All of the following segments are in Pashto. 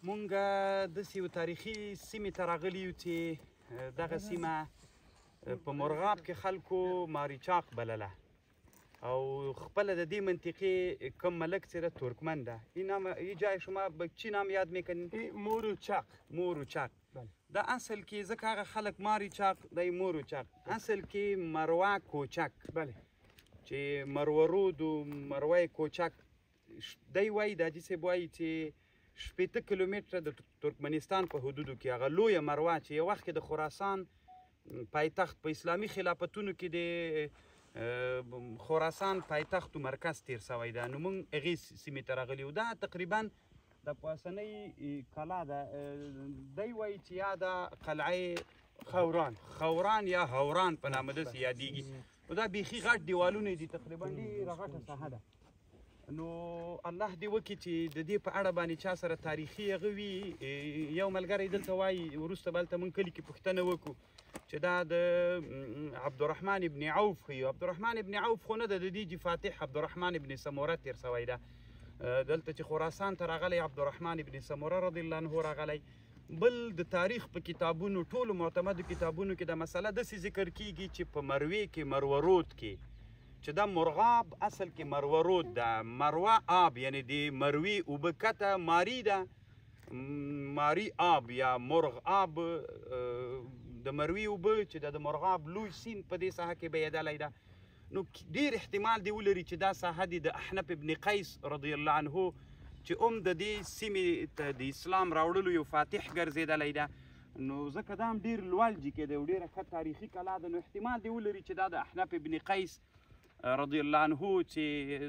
مونږ داسې یو تاریخي سیمې ته راغلي یو چې دغه سیمه په مرغاب کې خلکو ماریچاق بلله او خپله د دې منطقې کوم ملک چې ده ترکمن ده. این نام ای جای شما به چی نام یاد میکنین؟ موروچاق. موروچاق دا اصل کې ځکه هغه خلک ماریچاق دی، موروچاق اصل کې مروه کوچک. بله. چې مرورود و مروه کوچک دی وایي، د حاجي صاحب وایي چې 60 کیلومتره د ترکمنستان په حدودو کې هغه لویه مروه چې یو وخت کې د خراسان پایتخت په اسلامي خلافتونو کې د خراسان پایتخت و مرکز تیر سوی ده، نو موږ هغې سیمې ته راغلي یو. دا تقریبا د پاسنۍ کلا ده. دی وایي چې یا دا قلعه خوران، خوران یا هوران په نامه داسې یادېږي. نو دا بیخي غټ دیوالونه دي، تقریبا ډېره غټه ساحه ده. نو الله دې وکړي چې د دې په اړه باندې چا سره تاریخي هغه وي. یو ملګری دلته وایي، وروسته به هلته موږ کلي کې پوښتنه وکړو چې دا د عبدالرحمن ابن عوف ښیي. عبدالرحمن ابن عوف خو نه ده، د دې جي فاتح عبدالرحمن ابن سموره تېر سوی ده. دلته چې خراسان ته راغلی عبدالرحمن ابن سموره رضی الله عنه راغلی. بل د تاریخ په کتابونو، ټولو معتمدو کتابونو کې دا مسله داسې ذکر کیږي چې په مروې کې، مرورود کې، چې دا مرغاب اصل کې مرورود ده، مروه آب یعنی د مروې اوبه کته ماری ده، ماری آب یا مرغ آب د مروې اوبه چې د مرغاب لوی سیند په دې ساحه کې بهېدلی ده. نو ډېر احتمال دی ولري چې دا ساحه دې د احنف ابن قیس رضی الله عنه چې هم د دې سیمې ته د اسلام راوړلو یو فاتح ګرځېدلی ده، نو ځکه دا هم ډېر لوړ جي کې دی او ډېره ښه تاریخي کلا ده. نو احتمال دی ولري چې دا د احنف ابن قیس رضی الله عنه چې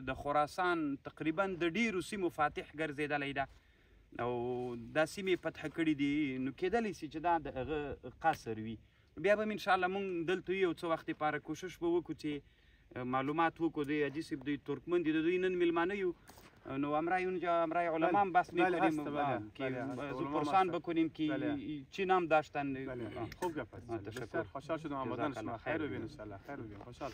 د خراسان تقریبا د ډېرو سیمو فاتح ګرځېدلی ده او دا سیمې فتح کړي دي، نو کېدلی سي چې دا د هغه قصر وي. بیا به هم انشاءالله مونږ دلته یو څه وخت لپاره کوشش به وکړو چې معلومات وکړو. دوی حاجي صاحب دوی ترکمن دي، د دوی نن میلمانه یو، نو امرای اونجا امرای علما هم بحث میکنیم که پرسان بکنیم که چی نام داشتن. خوب گپ. تشکر. خوشحال شدم آمدن شما. خیر ببین انشاءالله. خیر ببین. خوشحال.